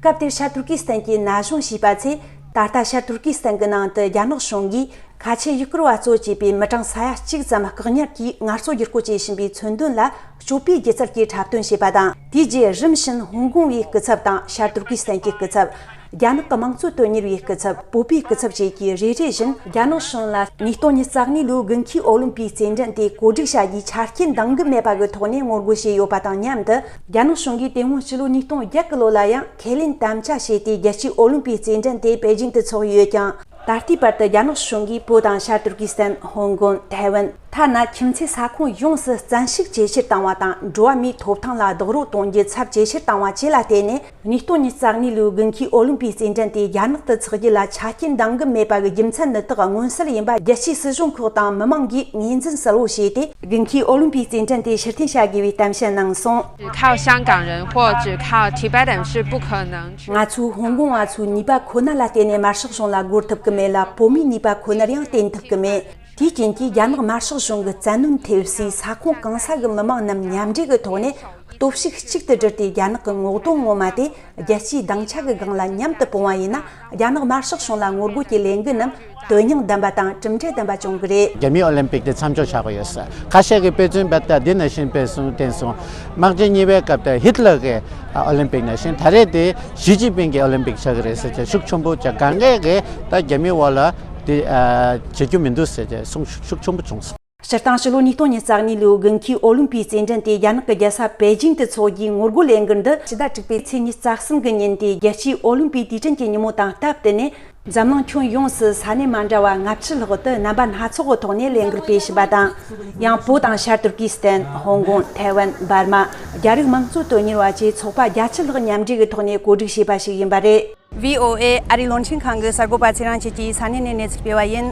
སྐབས་དེར་ཤར་ཏུར་ཀི་སི་ཐན་གྱི་ན་གཞུང་ཞེས་པ་ཚོས། ད་ལྟ་ཤར་ཏུར་ཀི་སི་ཐན་གྱི་ནང་དུ་རྒྱ་ནག་གཞུང་གིས་ཁ་ཆེ་ཡུ་གུར་བ་གཙོ་བྱས་པའི་མི་གྲངས་ས་ཡ་གཅིག་ཙམ་བཀག་ཉར་གྱིས་ངལ་རྩོལ་བསྒྱུར་བཀོད་བྱེད་བཞིན་པའི་མཚོན་དོན་ལ་སྤྱོད་པའི་སྒྱུ་རྩལ་གྱི་འཁྲབ་སྟོན་བྱས་པ་དང་། དེའི་རྗེས་རིམ་བཞིན་ཧོང་ཀོང་བའི་སྐུ་ཚབ་དང་ཤར་ཏུར་ཀི་སི་ཐན་གྱི་སྐུ་ཚབ། རྒྱ་ནག་གི་དམངས་གཙོ་དོན་གཉེར་བའི་སྐུ་ཚབ། བོད་པའི་སྐུ་ཚབ་བཅས་ཀྱིས་རེ་རེ་བཞིན་རྒྱ་ནག་གཞུང་ལ་ཉིས་སྟོང་ཉི་ཤུ་རྩ་གཉིས་ལོའི་དགུན་ཁའི་ཨོ་ལིམ་པིག་རྩེད་འགྲན་དེ་གོ་སྒྲིག་བྱ་རྒྱུའི་ཆ་རྐྱེན་འདང་གི་མེད་པ་གི་ཐོག་ནས་ངོ་རྒོལ་བྱས་ཡོད་པ་དང་མཉམ་དུ། རྒྱ་ནག་གཞུང་གིས་དེ་སྔོན་ཕྱི་ལོ་ཉིས་སྟོང་བརྒྱད་གི་ལོ་ལ་ཡང་ཁས་ལེན་དམ་བཅའ་བྱས་ཏེ། རྒྱལ་སྤྱིའི་ཨོ་ལིམ་པིག་རྩེད་འགྲན་དེ་པེ་ཅིང་དུ་འཚོགས་ཡོད་ཀྱང་། ད་ལྟའི་བར་དུ་རྒྱ་ནག་གཞུང་གིས་བོད་དང་ཤར་ཏུར་ཀི་སི་ཐན། ཧོང་ཀོང་། ཐའེ་ཝན། ཐ་ན་ཁྱིམ་མཚེས་ས་ཁོངས་ཡོངས་སུ་བཙན་ཤུགས་ཇེ་ཆེར་བཏང་བ་དང་། འགྲོ་བ་མིའི་ཐོབ་ཐང་ལ་རྡོག་རོལ་གཏོང་རྒྱུ་ཚབས་ཇེ་ཆེར་བཏང་བ་བཅས་ལ་བརྟེན་ནས། ཉིས་སྟོང་ཉི་ཤུ་རྩ་གཉིས་ལོའི་དགུན་ཁའི་ཨོ་ལིམ་པིག་རྩེད་འགྲན་དེ་རྒྱ་ནག་ཏུ་འཚོགས་རྒྱུ་ལ་ཆ་རྐྱེན་འདང་གི་མེད་པ་གི་རྒྱུ་མཚན་ནི་དག་མངོན་གསལ་ཡིན་པ། རྒྱལ་སྤྱིའི་སྲིད་གཞུང་ཁག་དང་མི་མང་གིས་ངོས་འཛིན་གསལ་བོ་བྱས་ཏེ། དགུན་ཁའི་ཨོ་ལིམ་པིག་རྩེད་འགྲན་དེ་ཕྱིར་འཐེན་བྱ་དགོས་པའི་གཏམ་བཤད་གནང་སོང་། 只靠香港人或只靠 Tibetan 是不可能。 ང་ཚོའི་ཧོང་ཀོང་བ་ཚོའི་ནུས་པ་ཁོ་ན་ལ་བརྟེན་ནས་དམར་ཤོག་གཞུང་ལ་རྒོལ་ཐུབ་ཀྱི་མེད་ལ། བོད་མིའི་ནུས་པ་ཁོ་ནར་ཡང་བརྟེན་ཐུབ་ཀྱི་མེད། དེའི་རྐྱེན་གྱིས་རྒྱ་ནག་དམར་ཤོག་གཞུང་གི་བཙན་གནོན་ཐེབས་སའི་ས་ཁོངས་གང་ས་གི་མི་མང་རྣམས་མཉམ་འབྲེལ་གྱི་ཐོག་ནས་སྟོབས་ཤུགས་གཅིག་ཏུ་བསྒྲིལ་ཏེ། རྒྱ་ནག་གི་ངོ་གདོང་ངོ་མ་དེ་རྒྱལ་སྤྱིའི་སྡིངས་ཆ་གི་སྒང་ལ་མཉམ་དུ་སྤུངས་པ་ཡིན་ན། རྒྱ་ནག་དམར་ཤོག་གཞུང་ལ་ངོ་རྒོལ་གྱི་ལས་འགུལ་རྣམས་དོན་སྙིང་ལྡན་པ་དང་གྲུབ་འབྲས་ལྡན་པ་བྱུང་གི་རེད། རྒྱ་མིའི་ཨོ་ལིམ་པིག་དེ་མཚམས་འཇོག་བྱ་དགོས་ཡོད་ས། ཁ་ཤས་ཀྱིས་དཔེ་མཚོན་དཔེར་ད་འདི་ནང་བཞིན་དཔེ་གསུངས་བསྟན་སོང་། དམག་ཆེན་གཉིས་པའི་སྐབས་དེ་ཧིད་ལར་གྱི་ཨོ་ལིམ་པིག་ནང་བཞིན། ད་རེས་དེ་ཞི་ཅིན་ཕིང་གི་ཨོ་ལིམ་པིག་ཆགས་ཀྱི་རེད་ཟེར་བྱས་ཤུགས་ཆེན་པོ་བྱས། གང་གས་གིས་ད་རྒྱ་མིའི་འོག་ལ་དེ་བྱེད་རྒྱུ་མི་འདུག་ཟེར་བྱས་གསུངས་ཤུགས་ཆེན་པོ་བྱུང་སོང་། སྤྱིར་བཏང་ཕྱི་ལོ་ཉིས་སྟོང་ཉི་ཤུ་རྩ་གཉིས་ལོའི་དགུན་ཁའི་ཨོ་ལིམ་པིག་རྩེད་འགྲན་དེ་རྒྱ་ནག་གི་རྒྱལ་ས་པེ་ཅིང་དུ་འཚོགས་རྒྱུའི་ངོ་རྒོལ་ལས་འགུལ་འདི་ཕྱི་ཟླ་དྲུག་པའི་ཚེས་ཉི་ཤུ་རྩ་གསུམ་གྱི་ཉིན་ཏེ། རྒྱལ་སྤྱིའི་ཨོ་ལིམ་པིག་དུས་དྲན་གྱི་ཉིན་མོ་དང་སྟབས་བསྟུན་ནས། འཛམ་གླིང་ཁྱོན་ཡོངས་སུ་ས་གནས་མ་འདྲ་བ་ལྔ་བཅུ་ལྷག་ཏུ་རྣམ་པ་སྣ་ཚོགས་ཀྱི་ཐོག་ནས་ལས་འགུལ་སྤེལ་བཞིན་པ་དང་། ཡང་བོད་དང་ཤར་ཏུར་ཀི་སི་ཐན། ཧོང་ཀོང་། ཐའེ་ཝན། འབར་མ། རྒྱ་རིགས་དམངས་གཙོ་དོན་གཉེར་བ་བཅས་ཚོགས་པ་བརྒྱད་ཅུ་ལྷག་མཉམ་འབྲེལ་གྱི་ཐོག་ནས་གོ་སྒྲིག་བྱས་པ་ཞིག་ཡིན་པ་རེད། བྷི་ཨོ་ཨེ་ཨ་རིའི་རླུང་འཕྲིན་ཁང་གི་གསར་འགོད་པ་ཚེ་རིང་བཅས་ཀྱིས་ས་གནས་ནས་གནས་ཚུལ་སྤེལ་བ་ཡིན།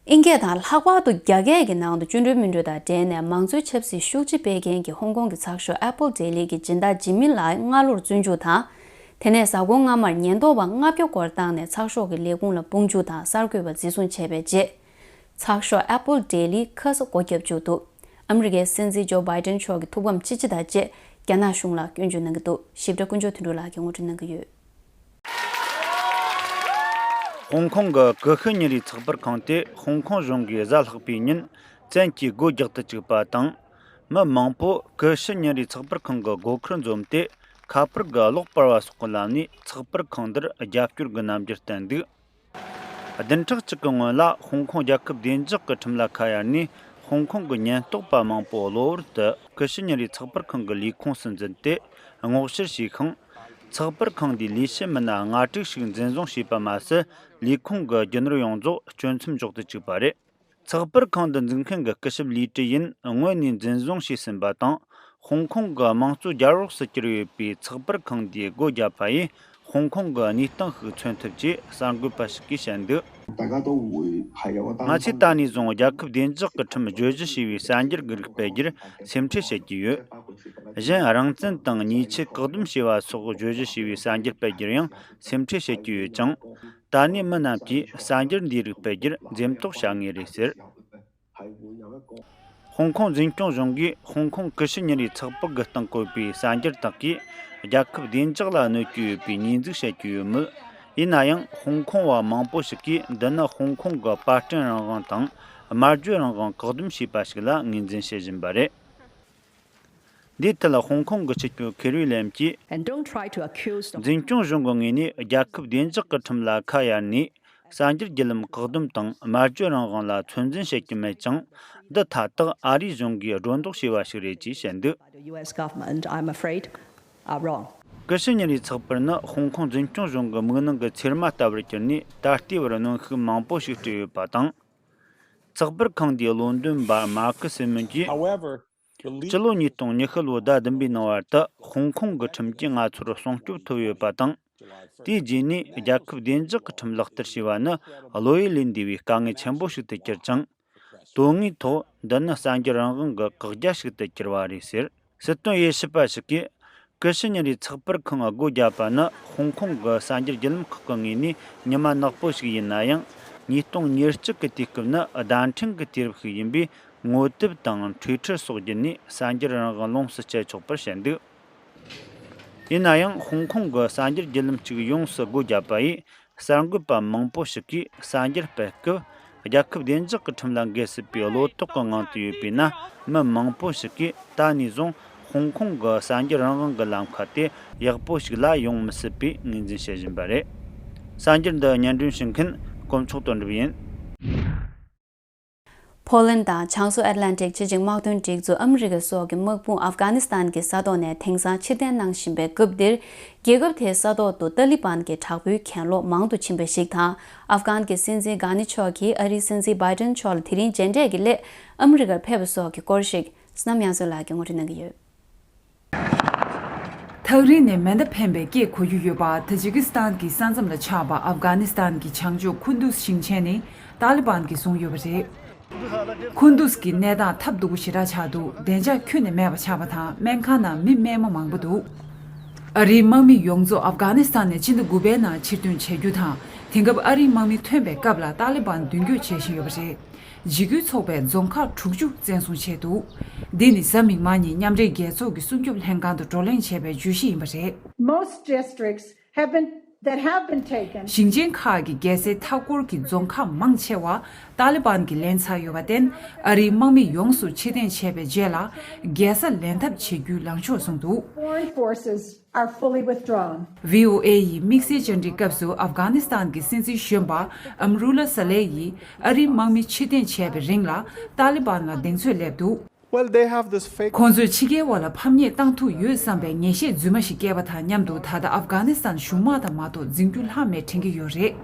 ཨིན་སྐད་དང་ལྷག་པར་དུ་རྒྱ་སྐད་ཀྱི་ནང་དུ་སྐྱོན་བརྗོད་མི་འགྲོ་དང་འབྲེལ་ནས། མང་གཙོའི་ཆབ་སྲིད་ཤུགས་ཆེ་སྤེལ་མཁན་གྱི་ཧོང་ཀོང་གི་ཚགས་ཤོག་Apple Daily གི་སྦྱིན་བདག་ཇི་མི་ལའི་སྔ་ལོར་བཙོན་འཇུག་དང་། དེ་ནས་གཟའ་འཁོར་སྔ་མར་ཉེན་རྟོག་པ་ལྔ་བརྒྱ་སྐོར་བཏང་ནས་ཚགས་ཤོག་གི་ལས་ཁུངས་ལ་དཔུང་འཇུག་དང་གསར་འགོད་པ་འཛིན་བཟུང་བྱས་པའི་རྗེས། ཚགས་ཤོག་Apple Daily ཁ་ས་སྒོ་བརྒྱབ་བཅུག་འདུག་ཨ་མི་རི་ཀའི་སྲིད་འཛིན་ཇོ་བྷའི་ཏན་མཆོག་གིས་ཐུགས་ཕམ་ཅི་ཆེ་དང་བཅས་རྒྱ་ནག་གཞུང་ལ་སྐྱོན་བརྗོད་གནང་གི་འདུག་ཞིབ་ཕྲ་ཀུན་མཆོག་དོན་གྲུབ་ལགས་ཀྱིས་ངོ་སྤྲོད་གནང་གི་ཡོད། ཧོང་ཀོང་གི་ཀུ་ཤུ་ཉིན་རེའི་ཚགས་པར་ཁང་དེ་ཧོང་ཀོང་གཞུང་གིས་གཟའ་ལྷག་པའི་ཉིན་བཙན་གྱིས་སྒོ་རྒྱག་ཏུ་བཅུག་པ་དང་། མི་མང་པོ་ཀུ་ཤུ་ཉིན་རེའི་ཚགས་པར་ཁང་གི་སྒོ་ཁར་འཛོམས་ཏེ། ཁ་པར་གྱི་གློག་སྤར་བ་སོགས་ཀྱི་ལམ་ནས་ཚགས་པར་ཁང་འདིར་རྒྱབ་སྐྱོར་གྱི་རྣམ་འགྱུར་བསྟན་འདུག་བདུན་ཕྲག་གཅིག་གི་སྔོན་ལ་ཧོང་ཀོང་རྒྱལ་ཁབ་བདེ་འཇགས་ཀྱི་ཁྲིམས་ལ་ཁ་གཡར་ནས། ཧོང་ཀོང་གི་ཉེན་རྟོག་པ་མང་པོ་གློ་བུར་དུ་ཀུ་ཤུ་ཉིན་རེའི་ཚགས་པར་ཁང་གི་ལས་ཁུངས་སུ་འཛུལ་ཏེ། སྔོག་བཤེར་བྱས་ཤིང་། ཚགས་པར་ཁང་འདིའི་ལས་བྱེད་མི་སྣ་ལྔ་དྲུག་ཞིག་འཛིན་བཟུང་བྱས་པ་མ་ཟད། ལས་ཁུངས་ཀྱི་རྒྱུ་ནོར་ཡོངས་རྫོགས་སྐྱོན་འཚེམ་འཇོག་ཏུ་བཅུག་པ་རེད། ཚགས་པར་ཁང་འདི་འཛུགས་མཁན་གྱི་སྐུ་ཞབས་ལི་ཀྲི་ཡིན་ངོས་ནས་འཛིན་བཟུང་བྱས་ཟིན་པ་དང་། ཧོང་ཀོང་གི་དམངས་གཙོ་རྒྱབ་རོགས་སུ་གྱུར་ཡོད་པའི་ཚགས་པར་ཁང་འདིའི་སྒོ་བརྒྱབ་པ་ཡིས། ཧོང་ཀོང་གི་གནས་སྟངས་ཤིག་མཚོན་ཐུབ་ཅེས་གསར་འགོད་པ་ཞིག་གིས་བཤད་འདུག་ང་ཚོས་ད་ནས་བཟུང་རྒྱལ་ཁབ་བདེ་འཇགས་ཀྱི་ཁྲིམས་བརྗོད་གཞི་ཞེས་པའི་གསར་འགྱུར་གྱི་རིགས་སྤེལ་རྒྱུར་སེམས་ཁྲལ་བྱེད་ཀྱི་ཡོད། གཞན་རང་བཙན་དང་ཉེས་ཆད་བཀག་སྡོམ་བྱས་པ་སོགས་བརྗོད་གཞི་ཞེས་པའི་གསར་འགྱུར་སྤེལ་རྒྱུར་ཡང་སེམས་ཁྲལ་བྱེད་ཀྱི་ཡོད་ཅིང་། ད་ནས་མི་རྣམས་ཀྱིས་གསར་འགྱུར་འདིའི་རིགས་སྤེལ་རྒྱུར་འཛེམ་དོགས་བྱ་ངེས་རེད་ཟེར། ཧོང་ཀོང་འཛིན་སྐྱོང་གཞུང་གིས་ཧོང་ཀོང་ཀུ་ཤུ་ཉིན་རེའི་ཚགས་པར་གྱི་སྟེང་བཀོད་པའི་གསར་འགྱུར་དག་གིས་རྒྱལ་ཁབ་བདེ་འཇགས་ལ་གནོད་ཀྱི་ཡོད་པའི་ཉེས་འཛུགས་བྱེད་ཀྱི་ཡོད་མོད། ཡིན་ན་ཡང་ཧོང་ཀོང་བ་མང་པོ་ཞིག་གིས་འདི་ནི་ཧོང་ཀོང་གི་པར་སྐྲུན་རང་དབང་དང་སྨྲ་བརྗོད་རང་དབང་བཀག་སྡོམ་བྱས་པ་ཞིག་ལ་ངོས་འཛིན་བྱེད་བཞིན་པ་རེད། འདིའི་ཐད་ཧོང་ཀོང་གི་སྤྱི་ཁྱབ་ཁེ་རི་ལེམ་གྱིས། And don't try to accuse the འཛིན་སྐྱོང་གཞུང་གི་ངོས་ནས་རྒྱལ་ཁབ་བདེ་འཇགས་ཀྱི་ཁྲིམས་ལ་ཁ་གཡར་ནས། གསར་འགྱུར་བརྒྱུད་ལམ་བཀག་སྡོམ་དང་སྨྲ་བརྗོད་རང་དབང་ལ་ཚོད་འཛིན་བྱེད་ཀྱི་མེད་ཅིང་། འདི་མཐའ་དག་ཨ་རིའི་གཞུང་གིས་སྒྲོ་འདོགས་བྱས་པ་ཞིག་རེད་ཅེས་བཤད་འདུག By the U S government, I'm afraid, are wrong. ཀུ་ཤུ་ཉིན་རེའི་ཚགས་པར་ནི་ཧོང་ཀོང་འཛིན་སྐྱོང་གཞུང་གི་མིག་ནང་གི་ཚེར་མ་ལྟ་བུར་གྱུར་ནས། ད་ལྟའི་བར་གནོན་ཤུགས་མང་པོ་ཞིག་སྤྲད་ཡོད་པ་དང་། ཚགས་པར་ཁང་འདིའི་བློ་འདོན་པ་མཱ་ཀི་སི་མོན་གྱིས། However, སྤྱི་ལོ་ཉིས་སྟོང་ཉི་ཤུ་ལོའི་ཟླ་བདུན་པའི་ནང་བར་དུ་ཧོང་ཀོང་གི་ཁྲིམས་ཀྱིས་ང་ཚོར་སྲུང་སྐྱོབ་ཐོབ་ཡོད་པ་དང་། དེའི་རྗེས་ནས་རྒྱལ་ཁབ་བདེ་འཇགས་ཀྱི་ཁྲིམས་ལག་བསྟར་བྱས་པ་ནི་བློ་ཡུལ་ལས་འདས་པའི་དཀའ་ངལ་ཆེན་པོ་ཞིག་ཏུ་གྱུར་ཅིང་། དོན་དངོས་ཐོག་འདི་ནི་གསར་འགྱུར་རང་དབང་གི་བཀག་རྒྱ་ཞིག་ཏུ་གྱུར་པ་རེད་ཟེར། སྲིད་དོན་དབྱེ་ཞིབ་པ་ཞིག་གིས། ཀུ་ཤུ་ཉིན་རེའི་ཚགས་པར་ཁང་སྒོ་བརྒྱབ་པ་ནི་ཧོང་ཀོང་གི་གསར་འགྱུར་བརྒྱུད་ལམ་ཁག་གི་ངོས་ནས་ཉི་མ་ནག་པོ་ཞིག་ཡིན་ན་ཡང་། ཉིས་སྟོང་ཉེར་གཅིག་གི་དུས་སྐབས་ནི་བརྡ་འཕྲིན་གྱི་དུས་རབས་ཤིག་ཡིན་པས། ངོ་དེབ་དང་འཕྲུལ་འཕྲུལ་སོགས་བརྒྱུད་ནས་གསར་འགྱུར་རང་དབང་ལོངས་སུ་སྤྱད་ཆོག་པར་བཤད་འདུག་ཡིན་ན་ཡང་ཧོང་ཀོང་གི་གསར་འགྱུར་བརྒྱུད་ལམ་གཅིག་ཡོངས་སུ་སྒོ་བརྒྱབ་པ་ཡིས། གསར་འགོད་པ་མང་པོ་ཞིག་གིས་གསར་འགྱུར་སྤེལ་སྐབས། རྒྱལ་ཁབ་བདེ་འཇགས་ཀྱི་ཁྲིམས་ལ་འགལ་སྲིད་པའི་བློ་དོགས་ཀྱི་ངང་དུ་ཡོད་པས་ན། མི་མང་པོ་ཞིག་གིས་ད་ནས་བཟུང་ཧོང་ཀོང་གི་གསར་འགྱུར་རང་དབང་གི་ལམ་ཁ་དེ་ཡག་པོ་ཞིག་ལ་ཡོང་མི་སྲིད་པའི་ངོས་འཛིན་བྱེད་བཞིན་པ་རེད། གསར་འགྱུར་འདི་སྙན་སྒྲོན་ཞུ་མཁན་དཀོན་མཆོག་དོན་གྲུབ་ཡིན། ཕོ་ལན་དང་བྱང་སོ་ཨེཊ་ལན་ཊིག་སྤྱི་ཆིངས་དམག་དོན་སྒྲིག་འཛུགས་ཨ་མི་རི་ཀ་སོགས་ཀྱི་དམག་དཔུང་ཨབ་གྷ་ནི་སི་ཐན་གྱི་ས་ཐོག་ནས་དེང་སང་ཕྱིར་འཐེན་གནང་བཞིན་པའི་སྐབས་འདིར། རྒྱལ་ཁབ་དེའི་ས་ཐོག་ཏུ་ཏཱ་ལི་བན་གྱི་དྲག་པོའི་གྱེན་ལོག་མང་དུ་ཕྱིན་པ་ཞིག་དང་། ཨབ་གྷན་གྱི་སྲིད་འཛིན་གྷ་ནི་མཆོག་གིས་ཨ་རིའི་སྲིད་འཛིན་བྷའི་ཏན་མཆོག་ལ་དེ་རིང་མཇལ་འཕྲད་ཀྱི་སླད་ཨ་མི་རི་ཀར་ཕེབས་པ་སོགས་ཀྱི་སྐོར་ཞིག་བསོད་ནམས་དབྱངས་མཚོ་ལགས་ཀྱིས་ངོ་སྤྲོད་གནང་གི་ཡོད། ཐག་རིང་ནས་མེ་མདའ་འཕེན་པའི་སྐད་གོ་རྒྱུ་ཡོད་པ། ཐ་ཇི་ཀི་སི་ཐན་གྱི་ས་མཚམས་ལ་ཆགས་པ་ཨབ་གྷ་ནི་སི་ཐན་གྱི་བྱང་ཕྱོགས་ཁུན་དུས་ཞིང་ཆེན་ནི་ཏཱ་ལི་བན་གྱིས་བཟུང་ཡོད་པ་རེད། ཁུན་དུས་ཀྱི་གནས་སྟངས་ཐབས་སྡུག་པོ་ཞེ་དྲག་ཆགས་འདུག་བདེ་འཇགས་ཁྱོན་ནས་མེད་པ་ཆགས་པ་དང་། སྨན་ཁང་ནང་མི་རྨས་མ་མང་པོ་འདུག་ཨ་རིའི་དམག་མི་ཡོངས་རྫོགས་ཨབ་གྷ་ནི་སི་ཐན་ནས་ཕྱི་ཟླ་དགུ་པའི་ནང་ཕྱིར་ཐོན་བྱེད་རྒྱུ་དང་། དེང་སྐབས་ཨ་རིའི་དམག་མི་ཐོན་པའི་སྐབས་ལ་ཏཱ་ལི་བན་མདུན་སྐྱོད་བྱེད་བཞིན་ཡོད་པ་རེད། འཇིགས་སྐུལ་ཚོགས་པས་རྫོང་ཁག་དྲུག་ཅུ་བཙན་བཟུང་བྱས་འདུག་འདི་ནི་གཟའ་མིག་དམར་ཉིན་མཉམ་འབྲེལ་རྒྱལ་ཚོགས་ཀྱི་སྲུང་སྐྱོབ་ལྷན་ཁང་དུ་བགྲོ་གླེང་བྱས་པའི་བརྗོད་གཞི་ཡིན་པ་རེད། Most districts have been, that have been taken. ཞིང་ཆེན་ཁག་གི་རྒྱལ་སའི་མཐའ་འཁོར་གྱི་རྫོང་ཁག་མང་ཆེ་བ་ཏཱ་ལི་བན་གྱིས་ལེན་ཚར་ཡོད་པར་བརྟེན། ཨ་རིའི་དམག་མི་ཡོངས་སུ་ཕྱིར་འཐེན་བྱས་པའི་རྗེས་ལ་རྒྱལ་ས་ལེན་ཐབས་བྱེད་རྒྱུའི་ལངས་ཕྱོགས་བཟུང་འདུག Foreign forces are fully withdrawn. ཝི་ཨོ་ཨེ་ཡི་དམིགས་བསལ་བཅར་འདྲིའི་སྐབས་སུ་ཨབ་གྷ་ནི་སི་ཐན་གྱི་སྲིད་འཛིན་གཞོན་པ་ཨམ་རུ་ལ་ས་ལེ་ཡིས་ཨ་རིའི་དམག་མི་ཕྱིར་འཐེན་བྱས་པའི་རིང་ལ་ཏཱ་ལི་བན་ལ་གདེང་ཚོད་སླེབས་འདུག Well, they have this fake. ཁོང་ཚོས་ཕྱི་རྒྱལ་བ་ལ་ཕམ་ཉེས་བཏང་ཐུབ་ཡོད་བསམ་པའི་ངེས་ཤེས་རྫུན་མ་ཞིག་བསྐྱལ་བ་དང་མཉམ་དུ། ད་ལྟ་ཨབ་གྷ་ནི་སི་ཐན་གཞུང་དམག་དང་མ་གཏོགས་འཛིན་རྒྱུ་ལྷག་མེད་དྲན་གྱི་ཡོད་རེད།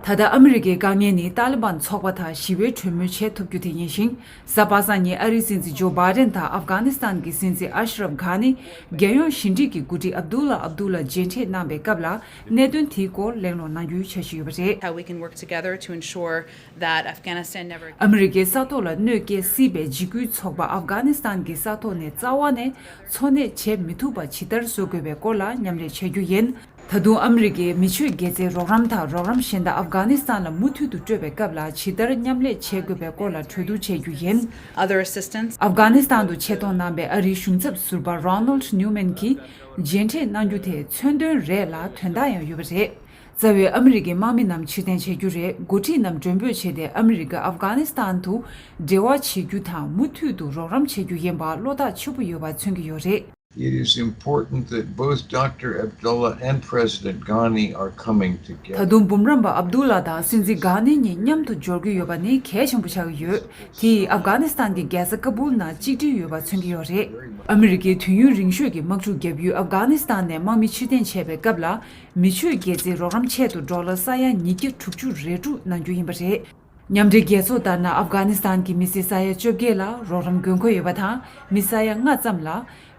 ད་ལྟ་ཨ་མི་རི་ཀའི་དཀའ་ངལ་ནི་ཏཱ་ལི་བན་ཚོགས་པ་དང་ཞི་བའི་གྲོས་མོལ་བྱེད་ཐུབ་རྒྱུ་དེ་ཡིན་ཞིང་། གཟའ་པ་སངས་ཉིན་ཨ་རིའི་སྲིད་འཛིན་ཇོ་བྷའི་ཏན་དང་ཨབ་གྷ་ནི་སི་ཐན་གྱི་སྲིད་འཛིན་ཨ་ཤ་རབ་གྷ་ནི། རྒྱལ་ཡོངས་ཞི་འགྲིག་གི་འགོ་ཁྲིད་ཨབ་དུ་ལ་ཨབ་དུ་ལ་མཇལ་འཕྲད་གནང་པའི་སྐབས་ལ། གནད་དོན་དེའི་སྐོར་གླེང་སློང་གནང་རྒྱུའི་འཆར་གཞི་ཡོད་པ་རེད། How we can work together to ensure that Afghanistan never. ཨ་མི་རི་ཀའི་ས་ཐོག་ལ་གནོད་སྐྱེལ་སྲིད་པའི་འཇིགས་སྐུལ་ཚོགས་པ་ཨབ་གྷ་ནི་སི་ཐན་གྱི་ས་ཐོག་ནས་རྩ་བ་ནས་འཚོ་གནས་བྱེད་མི་ཐུབ་པ་ཇི་ལྟར་བཟོ་དགོས་པའི་སྐོར་ལ་མཉམ་ལས་བྱ་རྒྱུ་ཡིན། ད་དུང་ཨ་མི་རི་ཀའི་མི་ཆོས་དགེ་རྩའི་རོགས་རམ་དང་། རོགས་རམ་གཞན་དག་ཨབ་གྷ་ནི་སི་ཐན་ལ་མུ་མཐུད་དུ་སྤྲོད་པའི་སྐབས་ལ་ཇི་ལྟར་མཉམ་ལས་བྱེད་དགོས་པའི་སྐོར་ལ་གྲོས་བསྡུར་བྱེད་རྒྱུ་ཡིན། Other assistance. ཨབ་གྷ་ནི་སི་ཐན་དུ་ཆེད་གཏོང་གནང་པའི་ཨ་རིའི་གཞུང་ཚབ་ཟུར་པ་རོ་ནལ་ནིའུ་མན་གྱིས་མཇལ་འཕྲད་གནང་རྒྱུ་དེ་མཚོན་དོན་རེད་ལ། དོན་དག་ཡང་ཡོད་པ་རེད། རྩ་བའི་ཨ་མི་རི་ཀའི་དམག་མི་རྣམས་ཕྱིར་འཐེན་བྱེད་རྒྱུ་རེད། འགོ་ཁྲིད་རྣམས་མགྲོན་འབོད་བྱས་ཏེ། ཨ་མི་རི་ཀ་ཨབ་གྷ་ནི་སི་ཐན་དུ་འབྲེལ་བ་བྱེད་རྒྱུ་དང་། མུ་མཐུད་དུ་རོགས་རམ་བྱེད་རྒྱུ་ཡིན་པ་བློ་ཐག་ཆོད་པོ་ཡོད་པ་མཚོན་གྱི་ཡོད་རེད། It is important that both Doctor Abdullah and President Ghani are coming together. ད་དུང་འབུམ་རམས་པ་ཨབ་དུ་ལ་དང་སྲིད་འཛིན་གྷ་ནི་གཉིས་མཉམ་དུ་འབྱོར་གྱི་ཡོད་པ་ནི་གལ་ཆེན་པོ་ཆགས་ཀྱི་ཡོད། དེ་ཡིས་ཨབ་གྷ་ནི་སི་ཐན་གྱི་རྒྱལ་ས་ཀ་བུལ་ནང་གཅིག་སྒྲིལ་ཡོད་པ་མཚོན་གྱི་ཡོད་རེད། ཨ་མི་རི་ཀའི་དུས་ཡུན་རིང་ཤོས་ཀྱི་དམག་འཁྲུག་བརྒྱབ་ཡུལ་ཨབ་གྷ་ནི་སི་ཐན་ནས་དམག་མི་ཕྱིར་འཐེན་བྱས་པའི་སྐབས་ལ། མི་ཆོས་དགེ་རྩའི་རོགས་རམ་ཆེད་དུ་ཌོ་ལར་ས་ཡ་ཉིས་བརྒྱ་དྲུག་ཅུ་རེ་དྲུག་གནང་རྒྱུ་ཡིན་པ་རེད། མཉམ་འབྲེལ་རྒྱལ་ཚོགས་ལྟར་ན། ཨབ་གྷ་ནི་སི་ཐན་གྱི་མི་སེར་ས་ཡ་བཅོ་བརྒྱད་ལ་རོགས་རམ་དགོས་མཁོ་ཡོད་པ་དང་། མི་ས་ཡ་ལྔ་ཙམ་ལ་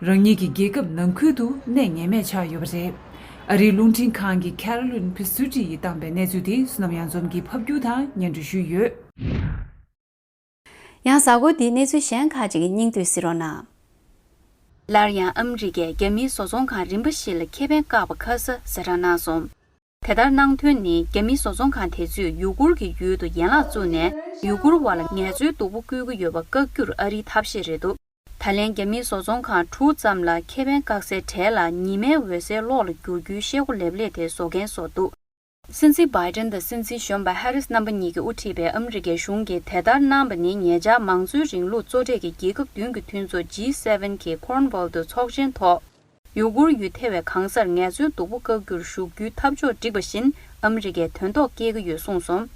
རང་ཉིད་ཀྱི་རྒྱལ་ཁབ་ནང་ཁུལ་དུ་གནས་ངེས་མེད་ཆགས་ཡོད་པ་རེད། ཨ་རིའི་རླུང་འཕྲིན་ཁང་གི་ཁེ་རོ་ལིན་ཕི་སུ་ཏི་ཡིས་བཏང་པའི་གནས་ཚུལ་དེ་བསོད་ནམས་གཡང་འཛོམས་ཀྱིས་ཕབ་སྒྱུར་དང་སྙན་སྒྲོན་ཞུས་ཡོད། ཡང་གཟའ་འཁོར་འདིའི་གནས་ཚུལ་གཞན་ཁག་ཅིག་གི་སྙིང་བསྡུས་གཟིགས་རོགས་གནང་། སླར་ཡང་ཨ་མི་རི་ཀས་རྒྱ་མིའི་བཟོ་ཚོང་ཁང་རིམ་པ་བཞི་ལ་ཁེ་ཕན་བཀག་པ་ཁ་གསལ་གསལ་བསྒྲགས་གནང་སོང་། དེ་ལྟར་གནང་དོན་ནི། རྒྱ་མིའི་བཟོ་ཚོང་ཁང་དེ་ཚོས་ཡུ་གུར་གྱི་ཡུལ་དུ་ཡན་ལག་བཙུགས་ནས། ཡུ་གུར་བ་ལ་ངལ་རྩོལ་སྡུག་པོ་བསྐུལ་གྱི་ཡོད་པ་བཀག་རྒྱུར་ཨ་རིའི་ཐབས་ཤེས་རེད་འདུག་ད་ལན་རྒྱ་མིའི་བཟོ་ཚོང་ཁང་དྲུག་ཙམ་ལ་ཁེ་ཕན་བཀག་སའི་གྲས་ལ་ཉི་མའི་འོད་ཟེར་གློག་ལ་བསྒྱུར་རྒྱུའི་ཤེལ་སྒོ་ལེབ་ལེབ་དེ་བཟོ་མཁན་བཟོ་འདུག་སྲིད་འཛིན་བྷའི་ཏན་དང་སྲིད་འཛིན་གཞོན་པ་ཧེ་རིས་རྣམ་པ་གཉིས་ཀྱིས་དབུ་ཁྲིད་པའི་ཨ་མི་རི་ཀའི་གཞུང་གིས་དེ་ལྟར་གནང་པ་ནི། ཉེ་ཆར་མང་གཙོའི་རིང་ལུགས་གཙོ་གྲས་ཀྱི་རྒྱལ་ཁབ་བདུན་གྱི་མཐུན་ཚོགས་ཇི་སེ་ཝེན་གྱིས་ཀོརན་ཝོལ་དུ་ཚོགས་ཆེན་ཐོག་ཡུ་གུར་ཡུལ་ཐེ་བའི་གང་སར་ངལ་རྩོལ་སྡུག་པོ་བཀག་རྒྱུར་ཞུགས་རྒྱུའི་འཐབ་ཕྱོགས་བསྒྲིགས་པ་བཞིན། ཨ་མི་རི་ཀས་དོན་ཐོག་སྐྱེལ་གྱི་ཡོད་གསུངས་སོང་།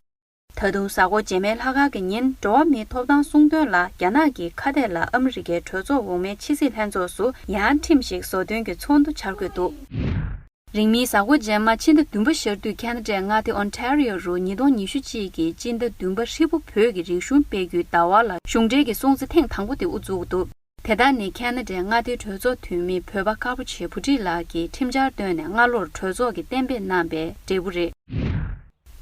ད་དུང་གཟའ་འཁོར་རྗེས་མའི་ལྷག་དཀར་གྱི་ཉིན། འགྲོ་བ་མིའི་ཐོབ་ཐང་སྲུང་དོན་ལ་རྒྱ་ནག་གིས་ཁ་གཏད་ལ་ཨ་མི་རི་ཀའི་གྲོས་ཚོགས་འོག་མའི་ཕྱི་སྲིད་ལྷན་ཚོགས་སུ་ཡང་ཁྲིམས་ཤིག་བཟོ་འདོན་གྱི་ཚོགས་འདུ་འཆར་འགོད་འདུག་རིང་མིན་གཟའ་འཁོར་རྗེས་མ་ཕྱི་ཟླ་བདུན་པ་ཤར་དུས་ཁ་ན་ཌའི་མངའ་སྡེ་ཨོན་ཊ་རི་ཡོ་རུ་ཉིས་སྟོང་ཉི་ཤུ་གཅིག་གི་སྤྱི་ཟླ་བདུན་པ་ཧྲིལ་པོ་བོད་ཀྱི་རིག་གཞུང་སྤེལ་རྒྱུའི་ཟླ་བ་ལ་གཞུང་འབྲེལ་གྱི་སྲུང་བརྩི་ཐེངས་དང་པོ་དེ་དབུ་འཛུགས་འདུག་དེ་དག་ནི་ཁ་ན་ཌའི་མངའ་སྡེའི་གྲོས་ཚོགས་འཐུས་མི་བོད་པ་དཀར་པོ་ཆེ་བུ་ཁྲིད་ལགས་ཀྱིས་ཁྲིམས་འཆར་བཏོན་ནས་སྔ་ལོར་གྲོས་ཚོགས་ཀྱིས་གཏན་འབེབས་གནང་པའི་འབྲས་བུ་རེད།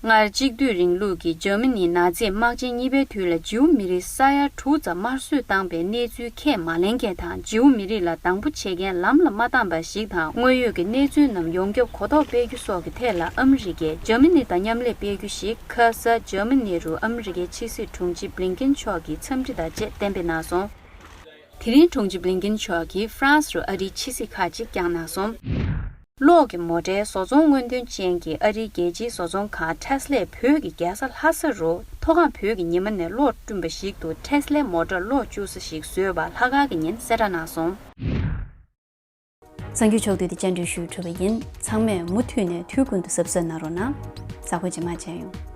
སྔར་གཅིག་སྡུད་རིང་ལུགས་ཀྱི་འཇར་མ་ནིའི་ནཱ་ཛིའི་དམག་ཆེན་གཉིས་པའི་དུས་ལ་ཇིའུ་མི་རིགས་ས་ཡ་དྲུག་ཙམ་དམར་གསོད་བཏང་པའི་གནས་ཚུལ་ཁས་མ་ལེན་མཁན་དང་། ཇིའུ་མི་རིགས་ལ་སྡང་པོ་བྱེད་མཁན་ལམ་ལ་མ་བཏང་པ་ཞིག་དང་། དངོས་ཡོད་ཀྱི་གནས་ཚུལ་རྣམས་ཡོངས་ཁྱབ་གོ་རྟོགས་སྤེལ་རྒྱུ་སོགས་ཀྱི་ཐད་ལ་ཨ་མི་རི་ཀས་འཇར་མ་ནི་དང་མཉམ་ལས་སྤེལ་རྒྱུ་ཞིག་ཁ་ས་འཇར་མ་ནི་རུ་ཨ་མི་རི་ཀའི་ཕྱི་སྲིད་དྲུང་ཆེ་བྷི་ལིན་ཀིན་མཆོག་གིས་འཚམས་འདྲི་དང་བཅས་གཏན་འབེབས་གནང་སོང་། དེ་རིང་དྲུང་ཆེ་བྷི་ལིན་ཀིན་མཆོག་གིས་ཧྥ་རན་སི་རུ་ཨ་རིའི་ཕྱི་སྲིད་ཁག་ཅིག་བསྐྱངས་གནང་སོང་། གློག་གི་མོ་ཊའི་བཟོ་ཚོང་སྔོན་ཐོན་ཅན་གྱི་ཨ་རིའི་རྒྱལ་སྤྱིའི་བཟོ་ཚོང་ཁང་ཊེ་སི་ལས་བོད་ཀྱི་རྒྱལ་ས་ལྷ་ས་རུ་མཐོ་སྒང་བོད་ཀྱི་ཉི་མ་ནས་གློག་བསྐྲུན་པ་ཞིག་ཏུ་ཊེ་སི་ལའི་མོ་ཊར་གློག་བཅུག་ས་ཞིག་བཟོས་པ་ལྷག་དཀར་གྱིས་ཉིན་གསལ་བསྒྲགས་གནང་སོང་། གསར་འགྱུར་ཕྱོགས་བསྡུས་དེ་བཅར་འདྲི་ཞུས་གྲུབ་པ་ཡིན། ཚང་མས་མུ་མཐུད་ནས་དུས་ཀུན་ཏུ་གཟབ་གཟབ་གནང་རོགས་གནང་། གཟའ་འཁོར་རྗེས་མ་མཇལ་ཡོང་།